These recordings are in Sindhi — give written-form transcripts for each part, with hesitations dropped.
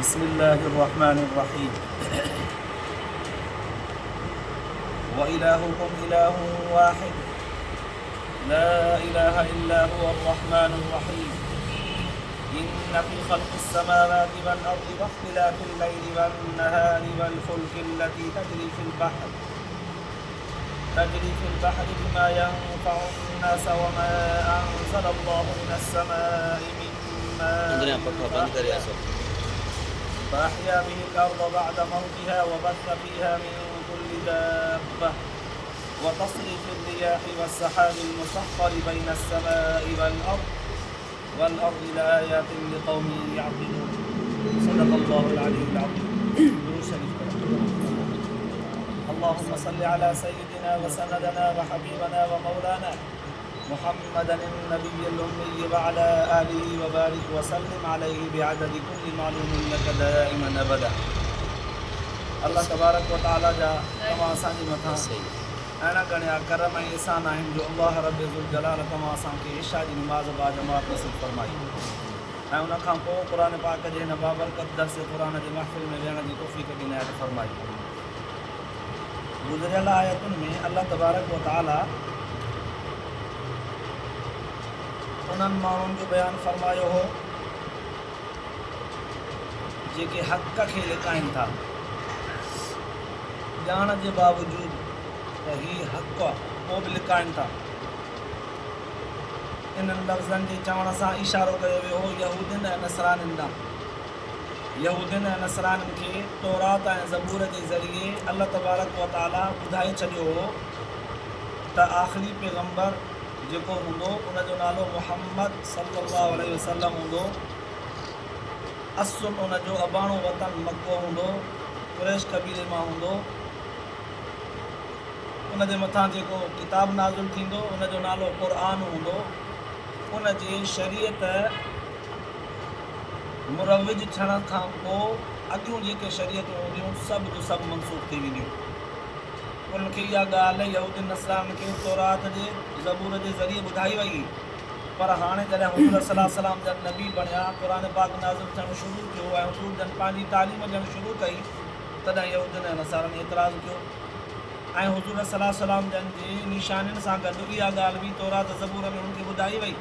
بسم الله الرحمن الرحيم وإلهكم إله واحد لا إله إلا هو الرحمن الرحيم إن في خلق السماوات والأرض واختلاف الليل والنهار والفلك التي تجري في البحر تجري في البحر بما ينفع الناس وما أنزل الله من السماء من ماء اندريان پکا بند ڪري آسو. فأحيا به الأرض بعد موتها وبث فيها من كل دابة وتصريف الرياح والسحاب المسخر بين السماء والأرض والأرض لآيات لقوم يعقلون صدق الله العلي العظيم. درود شريف پڙهو. اللهم صل على سيدنا وسندنا وحبيبنا ومولانا محمدا النبي الأمي وعلى آله وبارك وسلم عليه بعدد كل معلوم لك دائما أبدا. الله تبارڪ وتعالي جا توهان اسان جي مٿان اڻ ڳڻيا ڪرم ۽ احسان آهن جو الله رب ذوالجلال توهان اسان کي عشاء جي نماز باجماعت نصيب فرمائي ۽ ان کان پوء قرآن پاڪ جي هن بابرڪت درس قرآن جي محفل ۾ ويهڻ جي توفيق به عنايت فرمائي. گذريل آيتن ۾ الله تبارڪ و تعالي انهن ماڻهن جو بيان فرمايو هو جيڪي حق کي لڪائين ٿا. ڄاڻ جي باوجود ته هي حق آ، پوء به لڪائن ٿا. انهن لفظن جي چوڻ سان اشارو ڪيو ويو هو يهودين ۽ نصرانين ڏانهن. يهودين ۽ نصرانين کي تورات ۽ زبور جي ذريعي الله تبارڪ و تعاليٰ ٻڌائي ڇڏيو هو ته آخري پيغمبر جيڪو هوندو ان جو نالو محمد صلي الله عليه وسلم هوندو. اصل ان جو اباڻو وطن مڪو هوندو، قريش قبيلي مان هوندو. ان جي مٿان جيڪو ڪتاب نازل ٿيندو، ان جو نالو قرآن هوندو. ان جي شريعت مروج ٿيڻ کان پوء اڳيون جيڪي شريعتون هونديون، سڀ جون سڀ منسوخ ٿي وينديون. انهن کي اها ڳالهه يهودين نصرانين کي تورات جي زبور جي ذريعي ٻڌائي وئي. پر هاڻي جڏهن حضور صلي الله عليه وسلم جن نبي بڻيا، قرآن پاڪ نازل ٿيڻ شروع ٿيو ۽ حضور جن پنهنجي تعليم ڏيڻ شروع ڪئي، تڏهن يهودين ۽ نصارن اعتراض ڪيو ۽ حضور صلي الله عليه وسلم جن جي نشانين سان گڏ اها ڳالهه به تورات زبور ۾ هن کي ٻڌائي وئي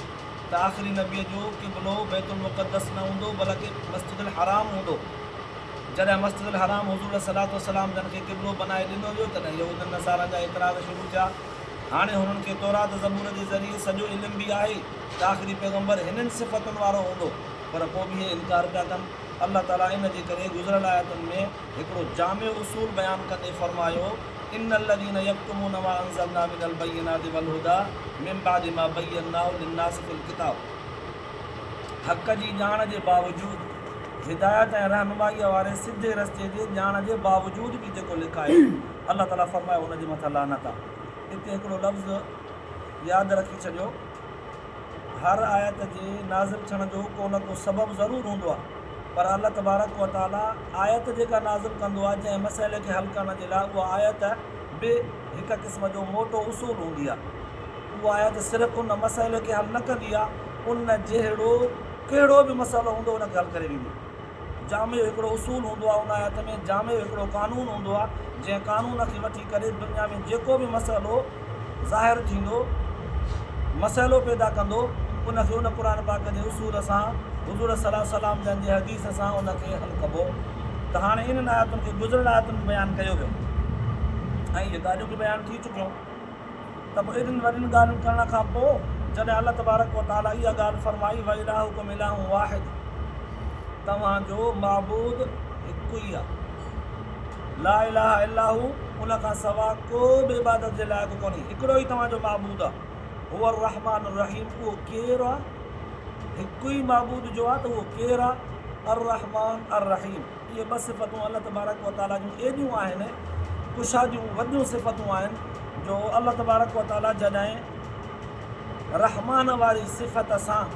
ته آخري نبيء جو قبلو بيت المقدس نه هوندو بلڪ مسجد الحرام هوندو. جڏهن مسجد الحرام حضور صلي الله عليه وسلم جن کي قبلو بنائي ڏنو ويو، تڏهن يهودين نصارن جا اعتراض شروع ٿيا. هاڻي هنن کي تورات زبور جي ذريعي سڄو علم به آهي ته آخري پيغمبر هنن صفتن وارو هوندو پر پوء به اهي انڪار پيا ڪن. الله تعاليٰ ان جي ڪري گذريل آيتن ۾ هڪڙو جامع اصول بيان ڪندي فرمايو، ان الذين يڪتمون ما انزلنا من البينات والهدي من بعد ما بيناه للناس في الڪتاب حق جي ڄاڻ جي باوجود، هدايت ۽ رهنمائيء واري سڌي رستي جي ڄاڻ جي باوجود به جيڪو لڪائي، الله تعاليٰ فرمايو ان جي مٿان لعنت آهي. هتي هڪڙو لفظ ياد رکي ڇڏيو، هر آيت جي نازل ٿيڻ جو ڪو نه ڪو سبب ضرور هوندو آهي، پر الله تبارڪ و تعاليٰ آيت جيڪا نازل ڪندو آهي جنهن مسئلي کي حل ڪرڻ جي لاء اها آيت به هڪ قسم جو موٽو اصول هوندي آهي. اها آيت صرف ان مسئلي کي حل نه ڪندي آهي، ان جهڙو ڪهڙو به مسئلو هوندو ان کي حل ڪري ويندي. جامع هڪڙو اصول هوندو آهي ان آيت ۾ جامع هڪڙو قانون هوندو آهي جنهن قانون کي وٺي ڪري دنيا ۾ جيڪو به مسئلو ظاهر ٿيندو مسئلو پيدا ڪندو ان کي ان قرآن پاڪ جي اصول سان حضور صلي الله عليه وسلم جن جي حديث سان ان کي حل ڪبو ته هاڻي انهن آيتن کي گذريل آيتن ۾ بيان ڪيو ويو ۽ اهي ڳالهيون به بيان ٿي چڪيون ته پوء ايڏين وڏين ڳالهين ڪرڻ کان پوء جڏهن الله تبارڪ و تعاليٰ اها ڳالهه فرمائي والهڪم اله واحد توهان جو معبود هڪ ئي آهي لا اله الا هو ان کان سوا ڪو به عبادت جي لائق ڪونهي هڪڙو ئي توهان جو معبود آهي هو الرحمٰن الرحيم اهو ڪير آهي هڪ ئي معبود جو آهي ته اهو ڪير آهي الرحمٰن الرحيم اهي ٻه صفتون الله تبارڪ و تعاليٰ جون ايڏيون آهن، ڪشاديون وڏيون صفتون آهن جو الله تبارڪ و تعاليٰ جڏهن رحمان واري صفت سان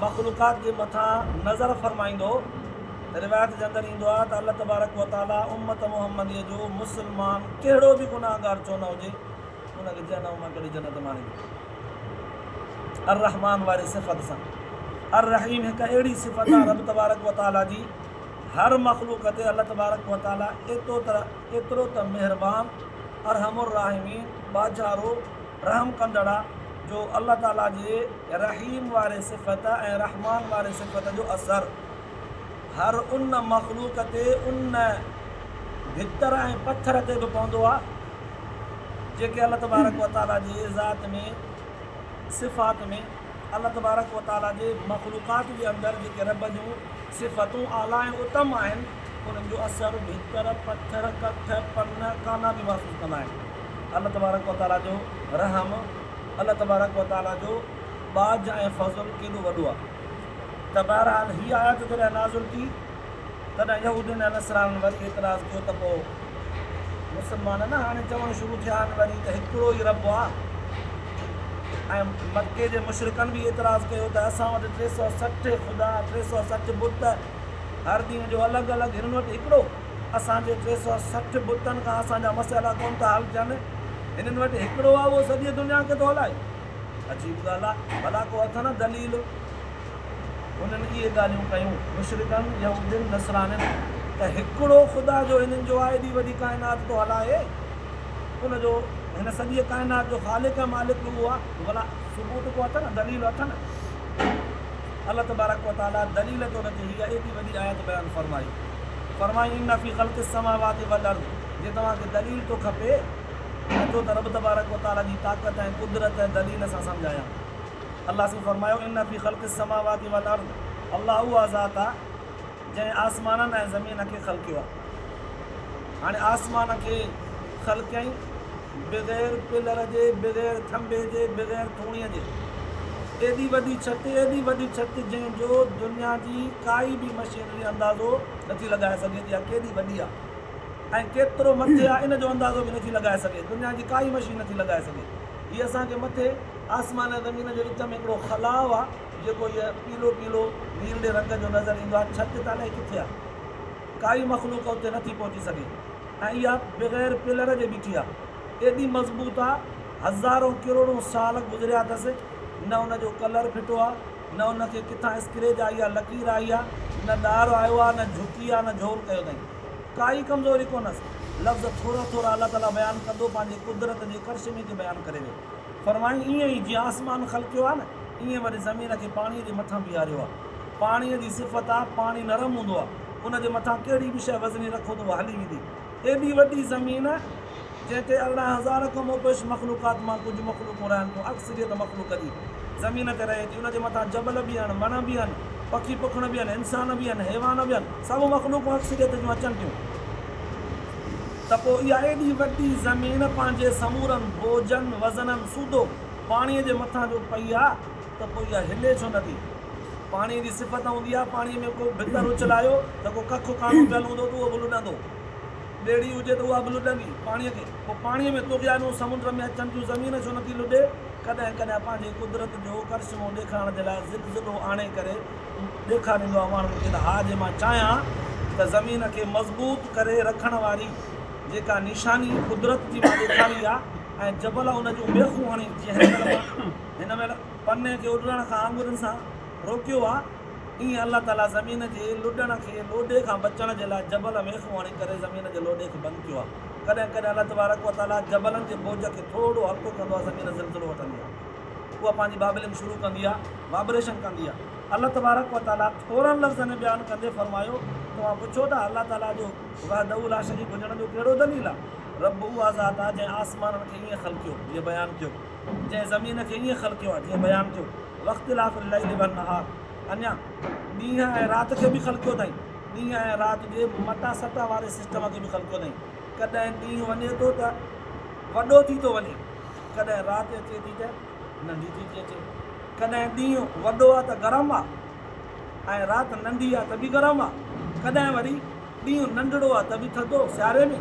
مخلوقات جي مٿان نظر فرمائيندو ته روايت جي اندر ايندو آهي ته الله تبارڪ و تعاليٰ امت محمديء جو مسلمان ڪهڙو به گناهگار ڇو نه هجي ان کي جهنم مان ڪڍي جنت ۾ آڻيندو. الرحمان واري صفت سان. الرحيم هڪ اهڙي صفت آهي رب تبارڪ و تعاليٰ جي. هر مخلوق تي الله تبارڪ و تعاليٰ ايتو ته ايترو ته مهربان، ارحم الراحمين، ٻاجهارو، رحم ڪندڙ آ جو الله تعاليٰ جي رحيم واري صفت ۽ رحمان واري صفت جو اثر هر ان مخلوق تي ان ڀتر ۽ پٿر تي به پوندو آ جيڪي الله تبارڪ و تعاليٰ جي ذات ۾ صفات ۾ الله تبارڪ و تعاليٰ جي مخلوقات جي اندر جيڪي رب جون صفتون اعليٰ ۽ اتم آهن، انهن جو اثر ڀتر، پٿر، ڪٺ، پن، ڪانا به محسوس ڪندا آهن. الله تبارڪ و تعاليٰ جو رحم، الله تبارڪ و تعاليٰ جو ٻاجهه ۽ فضل ڪيڏو وڏو آهي. ته بهرحال هيء آيت جڏهن نازل ٿي، تڏهن يهودين ۽ نصرانين وري اعتراض ڪيو ته پوء مسلمان نه هاڻي چوڻ شروع ٿيا آهن وري ته هڪڙو ئي رب آ ۽ مڪي جي مشرڪن به اعتراض ڪيو ته اسان وٽ 360 خدا، 360 بت، هر ڏينهن جو الڳ الڳ، هنن وٽ هڪڙو، اسان جي 360 بتن کان اسان جا مسئلا ڪونه ٿا حل ٿين، هنن وٽ هڪڙو آ اهو سڄيء دنيا کي ٿو هلائي. عجيب ڳالهه آ، ڀلا ڪو اٿن دليل؟ هنن اهي ڳالهيون ڪيون، مشرڪن، يهودين، نصرانين، ته هڪڙو خدا جو هنن جو آهي ايڏي وڏي ڪائنات ٿو هلائي، ان جو هن سڄيء ڪائنات جو خالق ۽ مالڪ به اهو آهي، ڀلا ثبوت ڪو اٿن، دليل اٿن؟ الله تبارڪ و تعاليٰ دليل طور تي هيء ايڏي وڏي آيت بيان فرمائي. فرمائين ان في خلق السماوات والارض جي توهان کي دليل ٿو کپي اچو ته رب تبارڪ و تعاليٰ جي طاقت ۽ قدرت دليل سان سمجهايان. الله سائين فرمايو، ان في خلق السماوات والارض الله اها ذات آ جنهن آسمانن ۽ زمين کي خلقيو آ. هاڻي آسمان کي خلقيائين بغير پلر جي، بغير ٿنڀي جي، بغير ٿوڻيء جي. ايڏي وڏي ڇت، ايڏي وڏي ڇت جنهن جو دنيا جي ڪائي به مشينري اندازو نٿي لڳائي سگهي ته اها ڪيڏي وڏي آ ۽ ڪيترو مٿي آ ان جو اندازو به نٿي لڳائي سگهي، دنيا جي ڪائي مشين نٿي لڳائي سگهي. هي اسان کي مٿي آسمان ۽ زمين جي وچ ۾ هڪڙو خلاء آ، جيڪو هيء پيلو پيلو نيرڙي رنگ جو نظر ايندو آ. ڇت ته الائي ڪٿي آ. ڪائي مخلوق اتي نٿي پهچي سگهي ۽ اها بغير پلر جي بيٺي آ. ايڏي مضبوط آ، هزارون ڪروڙون سال گذريا اٿس، نه ان جو ڪلر ڦٽو آ، نه ان کي ڪٿان اسڪريج آئي آ، لڪير آئي آ، نه ڏار آيو آ، نه جهڪي آ، نه جهول ڪيو اٿائين. ڪائي ڪمزوري ڪونهس. لفظ ٿورا ٿورا الله تعاليٰ بيان ڪندو پنهنجي قدرت جي ڪرشمي کي بيان ڪري ويو. فرمايائين، ائين ئي جيئن آسمان خلقيو آهي نه، ائين وري زمين کي پاڻيء جي مٿان بيهاريو آهي. پاڻيء جي صفت آهي، پاڻي نرم هوندو آهي، ان جي مٿان ڪهڙي به شيء وزني رکو ته اها هلي ويندي. ايڏي وڏي زمين، جنهن تي 18 هزار کان موپيش مخلوقات مان ڪجهه مخلوقون رهن ٿيون، اڪثريت مخلوق جي زمين تي رهي ٿي، ان جي مٿان جبل به آهن، وڻ به آهن، پکي پکڻ به آهن، انسان به آهن، حيوان به آهن، سڀ مخلوقون اڪثريت جون اچن ٿيون. ته پوء اها ايڏي وڏي زمين پنهنجي سمورن بوجن، وزنن، سوڌو پاڻيء جي مٿان جو پئي آ ته پوء اها هلي ڇو نه ٿي؟ پاڻيء جي صفت هوندي آ، پاڻيء ۾ ڪو ڀتر اڇلايو ته ڪو ڪک ڪانو پيل هوندو ته اهو به لڏندو. ٻيڙي هجي ته اها به لڏندي پاڻيء کي. پوء پاڻيء ۾ طغيانون سمنڊ ۾ اچن ٿيون، زمين ڇو نه ٿي لڏي؟ ڪڏهن ڪڏهن پنهنجي قدرت جو ڪرشمو ڏيکارڻ جي لاء زلزلو آڻي ڪري ڏيکاريندو آهي ماڻهن کي ته ها جي مان چاهيان ته زمين کي مضبوط ڪري رکڻ واري جيڪا نشاني قدرت جي مان ڏيکاري آهي ۽ جبل ان جون ميخون هڻي جيئن هن مهل مان هن مهل پني کي اڏرڻ کان آڱرين سان روڪيو آهي ائين الله تعالي زمين جي لڏڻ کي لوڏي کان بچڻ جي لاء جبل ميخون هڻي ڪري زمين جي لوڏي کي بند ڪيو آهي ڪڏهن ڪڏهن الله تبارڪ وتعالي جبلن جي بوجهه کي ٿورو هلڪو ڪندو آهي زمين زلزلو وٺندي آهي. اها پنهنجي بابلنگ شروع ڪندي آهي، وابريشن ڪندي آهي. الله تبارڪ و تعاليٰ ٿورن لفظن ۾ بيان ڪندي فرمايو، توهان پڇو ٿا الله تعاليٰ جو وحده لا شريڪ هجڻ جو ڪهڙو دليل آهي؟ رب اها ذات آهي جنهن آسمانن کي ائين خلقيو جيئن بيان ٿيو، جنهن زمين کي ائين خلقيو آهي جيئن بيان ٿيو، واختلاف الليل والنهار اڃا ڏينهن ۽ رات کي به خلقيو اٿائين، ڏينهن ۽ رات جي مٽا سٽا واري سسٽم کي به خلقيو اٿائين، ڪڏهن ڏينهن وڃي ٿو ته وڏو ٿي ٿو وڃي. ڪڏهن رات اچي ٿي ته ننڍي ٿي ٿي اچي. ڪڏهن ڏينهن وڏو آ ته گرم آ ۽ رات ننڍي آ ته به گرم آ. ڪڏهن وري ڏينهن ننڍڙو آ ته به ٿڌو سياري ۾،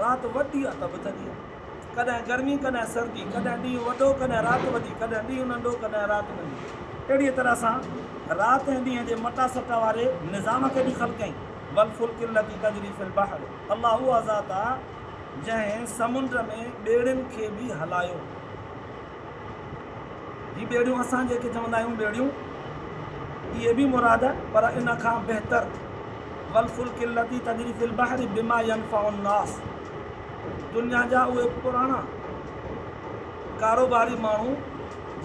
رات وڏي آ ته به ٿڌي آ. ڪڏهن گرمي ڪڏهن سردي، ڪڏهن ڏينهن وڏو ڪڏهن رات وڏي، ڪڏهن ڏينهن ننڍو ڪڏهن رات ننڍي. اهڙيء طرح سان رات ۽ ڏينهن جي مٽاسٽا واري نظام کي به خلقيائين. والفلک التي تجري في البحر الله اها ذات آ جنهن سمنڊ ۾ ٻيڙين کي به هلايو. هي ٻيڙيون اسان جيڪي چوندا آهيون ٻيڙيون، اهي به مراد پر ان کان بهتر والفلک التي تجري في البحر بما ينفع الناس دنيا جا اهي پراڻا ڪاروباري ماڻهو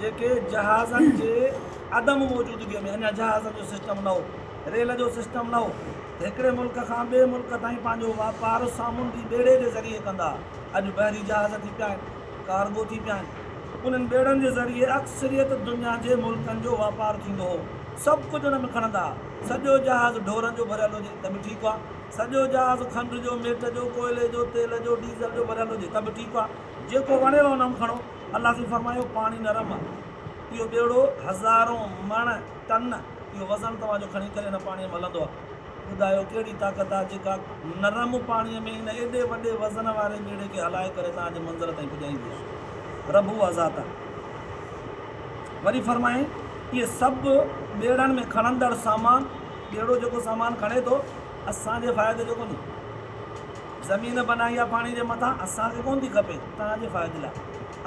جيڪي جهازن جي عدم موجودگي ۾ اڃا جهازن جو سسٽم نه هو، ريل جو سسٽم نه هو ته هڪڙي ملڪ کان ٻئي ملڪ تائين پنهنجو واپار سامونڊي ٻيڙي جي ذريعي ڪندا ها. اڄ بحري جهاز ٿي پيا آهن، ڪارگو ٿي پيا آهن. انهن ٻيڙن جي ذريعي اڪثريت دنيا جي ملڪن جو واپار ٿيندو هو. سڀ ڪجهه ان ۾ کڻندا ها. سڄو جهاز ڍورن جو ڀريل هجي ته به ٺيڪ آهي. سڄو جهاز کنڊ جو، ميٽ جو، ڪوئلي جو، تيل جو، ڊيزل جو ڀريل هجي ته به ٺيڪ آهي. جيڪو وڻيو ان ۾ کڻو. الله سائين فرمايو، پاڻي نرم آهي. اهو ٻيڙو هزارون مڻ، ٽن، اهو وزن توهان جو کڻي ڪري ان پاڻيء ۾ هلندو آهي. ٻڌايو ڪهڙي طاقت آهي جيڪا نرم پاڻيء ۾ ان ايڏي وڏي وزن واري ٻيڙي کي هلائي ڪري توهان جي منزل تائين پڄائيندي آهي. رب اها ذات آهي. وري فرمايائين، اهي سڀ ٻيڙن ۾ کڻندڙ سامان، ٻيڙو جيڪو سامان کڻي ٿو، اسان جي فائدي جو ڪونهي. زمين بنائي آهي پاڻي جي مٿان، اسان کي ڪونه ٿي کپي، توهان جي فائدي لاء.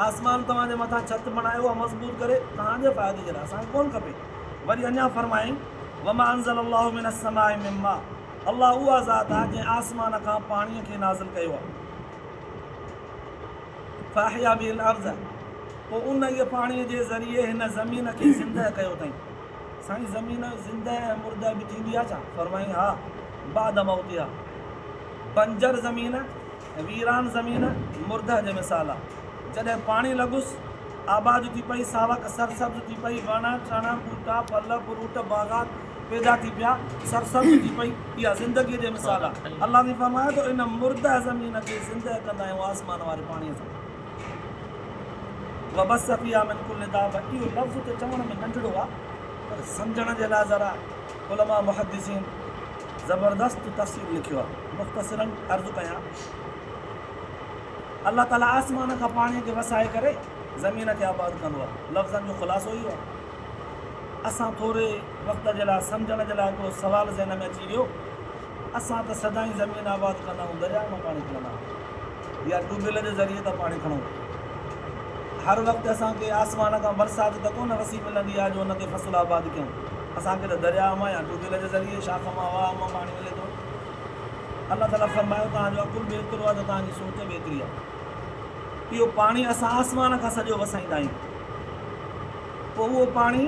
آسمان توهان جي مٿان ڇت بڻايو آهي مضبوط ڪري، توهان جي فائدي جي لاء، اسان کي ڪونه کپي. وري اڃا فرمايائين، وما انزل الله من السماء من ماء الله اها ذات آهي جنهن آسمان کان پاڻيء کي نازل ڪيو آهي. فاحيا به الارض پوء انهيء پاڻيء جي ذريعي هن زمين کي زندهه ڪيو اٿائين. سائين زمين زندهه ۽ مرده به ٿيندي آهي ڇا؟ فرمايائين، ها، بعد موتها بنجر زمين ويران زمين مرده جي مثال آ. جڏهن پاڻي لڳس، آباد ٿي پئي، ساوڪ سرسبز ٿي پئي، وڻ، ٽڻ، ٻوٽا، ڦل، فروٽ، باغات پيدا ٿي پيا، سرسبز ٿي پئي، اها زندگيء جي مثال آ. الله سائين فرمايو ته ان مرده زمين کي زنده ڪندا آهيون آسمان واري پاڻيء سان. وبث فيها من ڪل دابة اهو لفظ ته چوڻ ۾ ننڍڙو آ پر سمجهڻ جي لاء ذرا علماء محدثين زبردست تفسير لکيو آهي. مختصراً عرض ڪيان، الله تعاليٰ آسمان کان پاڻي کي وسائي ڪري زمين کي آباد ڪندو آهي. لفظن جو خلاصو اهو آهي. اسان ٿوري وقت جي لاء سمجهڻ جي لاء هڪڙو سوال ذهن ۾ اچي ويو، اسان ته سدائين زمين آباد ڪندا آهيون، درياء مان پاڻي کڻندا آهيون يا ٽيوب ويل جي ذريعي ٿا پاڻي کڻون. هر وقت اسان کي آسمان کان برسات ته ڪونه وسي ملندي آهي جو ان تي فصل آباد ڪيون. اسان کي ته درياء مان يا ٽيوب ويل جي ذريعي شاخ مان واهه مان پاڻي ملي ٿو. الله تعاليٰ فرمايو توهان جو عقل به ايترو آهي ته توهان جي سوچ به ايتري آهي. اهو پاڻي اسان آسمان کان سڄو وسائيندا آهيون. پوء اهو پاڻي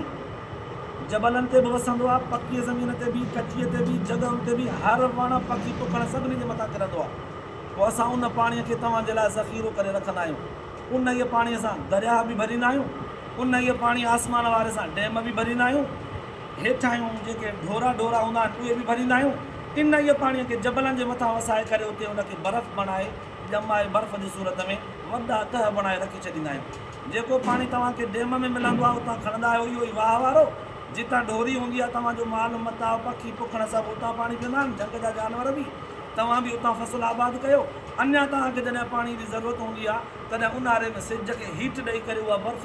جبلن تي به وسندو آهي، پڪيء زمين تي به، ڪچيء تي به، جڳهن تي به، هر وڻ، پکي پکڻ سڀني جي مٿان ڪرندو آهي. پوء اسان ان پاڻيء کي توهان جي لاء ذخيرو ڪري رکندا آهيون. انهيء پاڻيء سان درياهه به ڀريندا آهيون، انهيء پاڻي آسمان واري سان ڊيم به ڀريندا آهيون، هيٺاهيون جيڪي ڍورا ڍورا هوندا آهن اهي به ڀريندا آهيون، انهيء پاڻيء کي جبلن جي مٿان وسائي ڪري اتي ان کي برف بڻائي ڄمائي برف جي صورت ۾ وڏا تهه بڻائي رکي ڇڏيندا آهيون. جيڪو پاڻي توهان کي ڊيم ۾ ملندو آهي اتان کڻندا آهيو اهو ئي واهه وارو، جتان ڍوري هوندي آهي توهان جو مال متاع، پکي پکڻ سڀ اتان پاڻي پيئندا آهن، جهنگ جا جانور به. توهان به اتان فصل آباد ڪيو. اڃا توهان کي جڏهن پاڻي جي ضرورت هوندي آهي، تڏهن اونهاري ۾ سج کي هيٽ ڏئي ڪري اها برف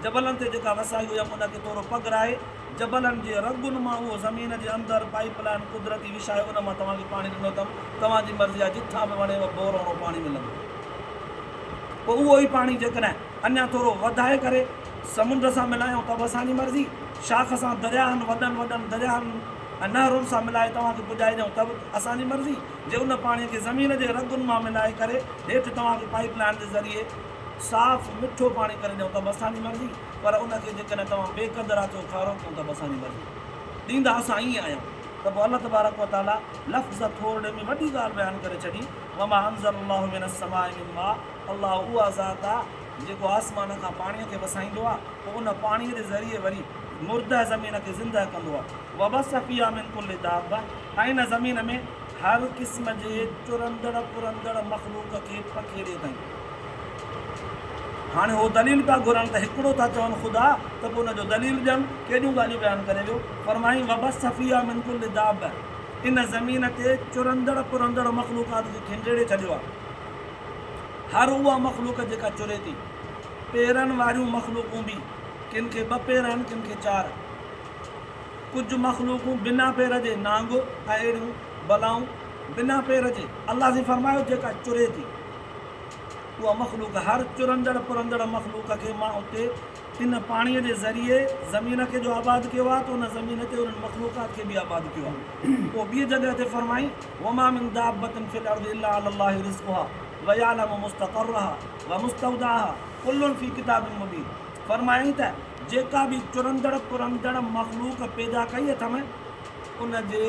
جبلن تي جيڪا وسائي هيم ان کي ٿورو پگهرائي جبلن جي رڳن مان اهو زمين جي اندر پائيپ لائين قدرتي وڇائي ان مان توهان کي پاڻي ڏنو اٿم. توهان جي مرضي آهي جتان به وڻيو بور هڻو پاڻي ملندو. پوء اهو ئي پاڻي جيڪڏهن اڃا ٿورو وڌائي ڪري سمنڊ سان ملايون ته به اسان جي مرضي، شاخ سان درياهن وڏن وڏن درياهن ۽ نهرن سان ملائي توهان کي پڄائي ڏيون ته به اسان جي مرضي، جي ان پاڻي کي زمين جي رڳن مان ملائي ڪري هيٺ توهان کي پائيپ لائين جي ذريعي صاف مٺو پاڻي ڪري ڏيون ته به اسان جي مرضي، پر ان کي جيڪڏهن توهان بي قدرا ٿيو کارو ڪيون ته به اسان جي مرضي. ڏيندا اسان ائين آهيون ته پوء الله تبارڪ و تعاليٰ لفظ ٿورڙي ۾ وڏي ڳالهه بيان ڪري ڇڏي، وما انزل الله من السماء من ماء الله اها ذات آهي جيڪو آسمان کان پاڻيء کي وسائيندو آهي پوء ان پاڻيء جي ذريعي وري مرده زمين کي زنده ڪندو آهي. وبث فيها من ڪل دابة ۽ ان زمين ۾ هر قسم جي چرندڙ پرندڙ مخلوق کي پکيڙيو اٿائين. هاڻي هو دليل پيا گهرن ته هڪڙو ٿا چون خدا ته پوء ان جو دليل ڏين. ڪيڏيون ڳالهيون بيان ڪري ويو. فرمائين وبث فيها من ڪل دابة ان زمين تي چرندڙ پرندڙ مخلوقات کي کنڊيڙي ڇڏيو آهي. هر اها مخلوق جيڪا چري ٿي. پيرن واريون مخلوقون به، ڪن کي ٻه پير آهن ڪن کي چار. ڪجهه مخلوقون بنا پير جي، نانگ ۽ اهڙيون بلائون بنا پير جي. الله سائين فرمايو جيڪا چري ٿي اها مخلوق، هر چرندڙ پرندڙ مخلوق کي مان اتي ان پاڻيء جي ذريعي زمين کي جو آباد ڪيو آهي ته ان زمين تي انهن مخلوقات کي به آباد ڪيو آهي. پوء ٻيء جڳهه تي فرمائين، وما من دابة في الارض الا علي الله رزقها ويعلم مستقرها ومستودعها ڪل في ڪتاب مبين فرمايائين ته جيڪا به چرندڙ پرندڙ مخلوق پيدا ڪئي اٿم ان جي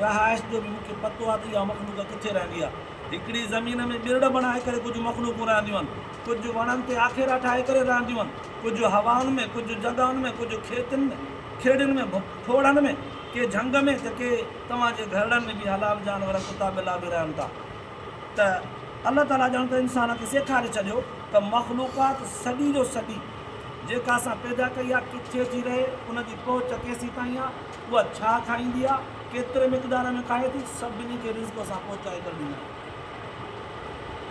رهائش جو به مون کي پتو آهي ته اها مخلوق ڪٿي رهندي آهي. هڪڙي زمين ۾ ٻرڙ بڻائي ڪري ڪجهه مخلوقون رهنديون آهن. ڪجهه وڻن تي آکيرا ٺاهي ڪري رهنديون آهن، ڪجهه هوائن ۾، ڪجهه جڳهن ۾، ڪجهه کيتن ۾، کيڙين ۾، ڦوڙن ۾، ڪي جهنگ ۾ ته ڪي توهان جي گهرڙن ۾ به حلال جانور ڪتا ٻلا به رهن ٿا ته الله تعاليٰ ڄڻ ته انسان کي سيکاري ڇڏيو ته مخلوقات سڄي جو سڄي جيڪا اسان پيدا ڪئي آهي ڪٿي ٿي رهي، ان جي پهچ ڪيسين تائين آهي، اها ڇا کائيندي آهي، ڪيتري مقدار ۾ کائي ٿي، سڀني کي رزق اسان پهچائي ڪري ڏيندا آهيون.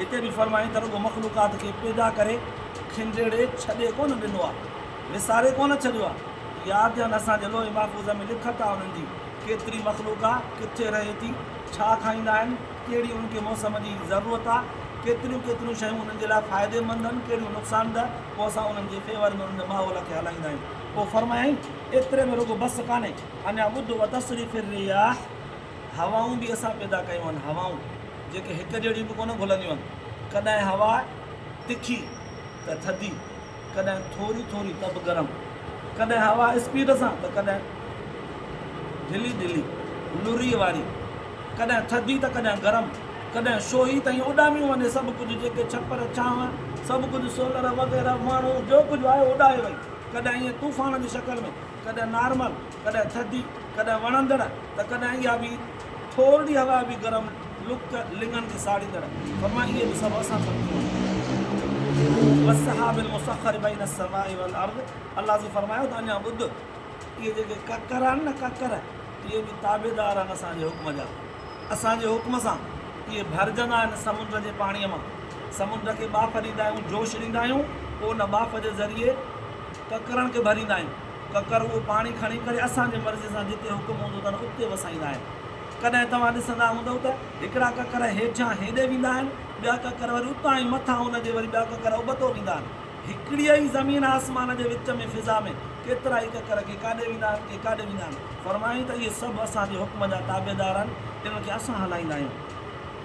هتي به فرمائين ته رڳو مخلوقات کي پيدا ڪري کنڊيڙي ڇڏي ڪونه ڏنو آهي، وساري ڪونه ڇڏيو آهي. ياد آهن اسان جي لوح محفوظ ۾ لکت آهي انهن جي، ڪيتري مخلوق آهي، ڪٿي رهي ٿي، ڇا کائيندا آهن، ڪهڙي انهن کي موسم جي ضرورت آهي، ڪيتريون ڪيتريون شيون انهن جي لاء فائديمند آهن، ڪهڙيون نقصانده، پوء اسان انهن جي فيور ۾ انهن جي ماحول کي هلائيندا آهيون. پوء فرمايائين، ايتري ۾ رڳو بس ڪانهي، اڃا ٻڌ وتصريف الرياح. هوائون به اسان پيدا ڪيون آهن، هوائون جيڪي هڪ جهڙيون به ڪونه گهلنديون آهن، ڪڏهن هوا تکي ته ٿڌي، ڪڏهن ٿوري ٿوري ته به گرم، ڪڏهن هوا اسپيڊ سان ته ڪڏهن ڍلي ڍلي لري واري، ڪڏهن ٿڌي ته ڪڏهن گرم، ڪڏهن شوهي ته ائين اڏاميون وڃي سڀ ڪجهه جيڪي ڇپر ڇانو سڀ ڪجهه سولر وغيره ماڻهو جو ڪجهه آهي اڏائي وئي، ڪڏهن ائين طوفان جي شڪل ۾، ڪڏهن نارمل، ڪڏهن ٿڌي، ڪڏهن وڻندڙ ته ڪڏهن اها به ٿورڙي هوا به گرم لڪ لڱن کي ساڙيندڙ. فرمايو اهي به سڀ اسان خلقيون آهن. والسحاب المسخر بين السماء والارض الله سائين فرمايو ته اڃا ٻڌ اهي جيڪي ڪڪر آهن نه ڪڪر اهي به تابعدار آهن اسان جي حڪم جا اسان جي حڪم سان اهي ڀرجندا آهن سمنڊ جي پاڻيء مان سمنڊ کي ٻاڦ ڏيندا آهيون جوش ڏيندا آهيون پوء ان ٻاڦ جي ذريعي ڪڪرن کي ڀريندا آهيون. ڪڪر اهو پاڻي کڻي ڪري اسان جي مرضي سان جتي حڪم هوندو اٿن اتي وسائيندا آهن. ڪڏهن توهان ڏسندا هوندؤ ته هڪڙا ڪڪر هيٺيان هيڏي ويندا آهن، ٻيا ڪڪر وري اتان ۽ مٿان ان جي وري ٻيا ڪڪر ابتو ويندا آهن. هڪڙيء ئي زمين آسمان جي وچ ۾ فضا ۾ ڪيترائي ڪڪر ڪي ڪاڏي ويندا آهن ڪي ڪاڏي ويندا آهن. فرمايائين ته اهي سڀ اسان جي حڪم جا تابعدار آهن، انهن کي اسان هلائيندا آهيون.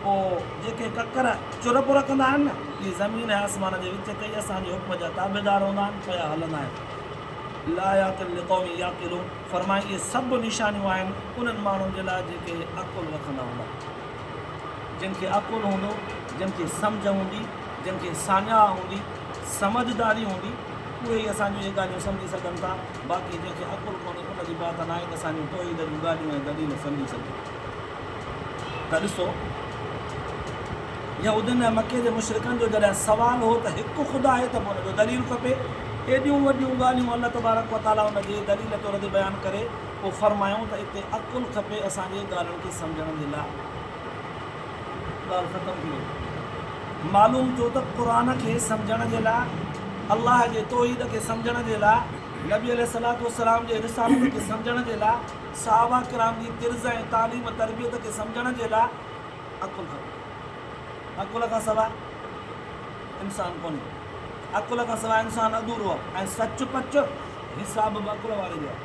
پوء جيڪي ڪڪر چر پر ڪندا آهن نه، اهي زمين ۽ آسمان جي وچ تي ئي اسان جي حڪم جا تابعدار هوندا آهن، پيا هلندا آهن. لآيات لقوم يعقلون فرمائي اهي سڀ نشانيون آهن انهن ماڻهن جي لاء جيڪي عقل رکندا هوندا. جن کي عقل هوندو، جن کي سمجهه هوندي، جن کي ساڃاهه هوندي، سمجهداري هوندي، اهي ئي اسان جون اهي ڳالهيون سمجهي سگهن ٿا، باقي جنهن کي عقل ڪونهي ان جي بات ناهي ته اسان جون توحيد جون ڳالهيون ۽ دليل سمجهي سگهي. ته ڏسو يهودين ۽ مڪي جي مشرڪن جو جڏهن سوال هو ته هڪ خدا آهي ته پوء ان جو دليل کپي. ايڏيون وڏيون ڳالهيون الله تبارڪ و تعاليٰ ان جي دليل طور تي بيان ڪري پوء فرمايائون ته اتي عقل کپي اسان جي ڳالهين کي سمجهڻ جي لاء. ڳالهه ختم ٿي وئي. معلوم ٿيو ته قرآن کي سمجهڻ جي لاء، الله جي توحيد کي سمجهڻ جي لاء، نبي عليه الصلوة والسلام جي رسالت کي سمجهڻ جي لاء، صحابه ڪرام جي طرز ۽ تعليم تربيت کي سمجهڻ جي لاء عقل کپي. عقل کان سواء انسان ڪونهي. عقل کان سواء انسان اڌورو آهي ۽ سچ پچ حساب به عقل واري جو آهي.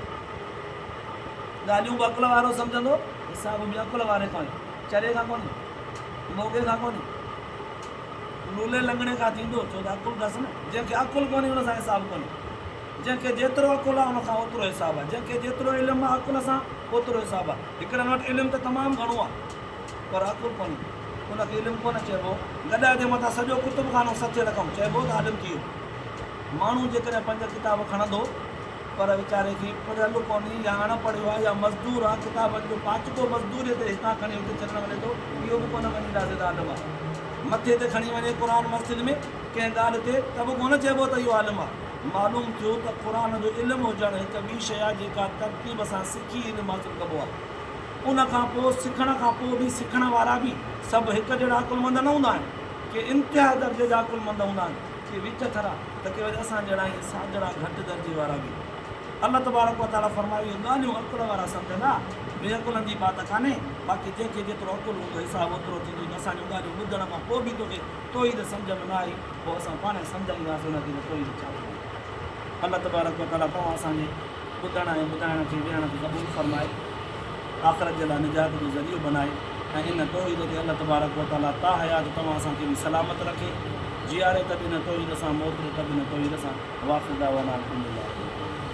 ڳالهيون به عقل وارو سمجهندو، حساب به عقل واري کان آهي. چري کان ڪونهي، موڳي کان ڪونهي، لولي لنگڙي کان ٿيندو، ڇو ته عقل اٿس نه. جنهن کي عقل ڪونهي ان سان حساب ڪونهي. جنهن کي جيترو عقل آهي ان کان اوترو حساب آهي. جنهن کي جيترو علم آهي عقل سان اوترو حساب آهي. هڪڙن وٽ علم ته تمام گهڻو آهي پر عقل ڪونهي. ان کي علم ڪونه چئبو. گڏهه جي مٿان سڄو ڪتب خانو سٿي رکئون چئبو ته عالم ٿي ويو. ماڻهو جيڪڏهن پنج ڪتاب کڻندو پر ويچاري کي پڙهيل ڪونهي يا اڻ پڙهيو آهي يا مزدور آهي ڪتابن جو پاچڪو مزدوريء تي هتان کڻي هتي ڇڏڻ وڃي ٿو اهو به ڪونه مڃينداسين ته عالم آهي. مٿي تي کڻي وڃي قرآن مسجد ۾ ڪنهن ڳالهه تي ته به ڪونه چئبو ته اهو عالم آهي. معلوم ٿيو ته قرآن جو علم هجڻ هڪ ٻي شيء آهي جيڪا ترتيب سان سکي علم حاصل ڪبو آهي. ان کان پوء سکڻ کان پوء به سکڻ وارا به سڀ هڪ جهڙا عقلمند نه هوندا آهن. ڪي انتها درجي جا عقلمند هوندا آهن، ڪي وچ ٿرا ته ڪي وري اسان جهڙا ائين سادڙا گهٽ درجي وارا به. الله تبارڪ و تعاليٰ فرمايو اهي ڳالهيون عقل وارا سمجهندا، بي عقلن جي بات ڪانهي، باقي جنهن کي جيترو عقل هوندو حساب اوترو ٿيندو ته اسان جون ڳالهيون ٻڌڻ کان پوء به توکي توحيد سمجهه ۾ نه آئي، پوء اسان پاڻهي سمجهائينداسين ان کي ته توحيد ڇا ٿيندي آهي. الله تبارڪ و تعاليٰ توهان اسان جي ٻڌڻ ۽ ٻڌائڻ کي ويهڻ کي قبول فرمائي، آخرت جي لاء نجات جو ذريعو بنائي ۽ ان توحيد تي الله تبارڪ و تعاليٰ تاحيات توهان اسان کي به سلامت رکي، جياري ته به ان توحيد سان، موڪلي ته به ان توحيد سان. واخر دعوانا الحمدلله رب العالمين.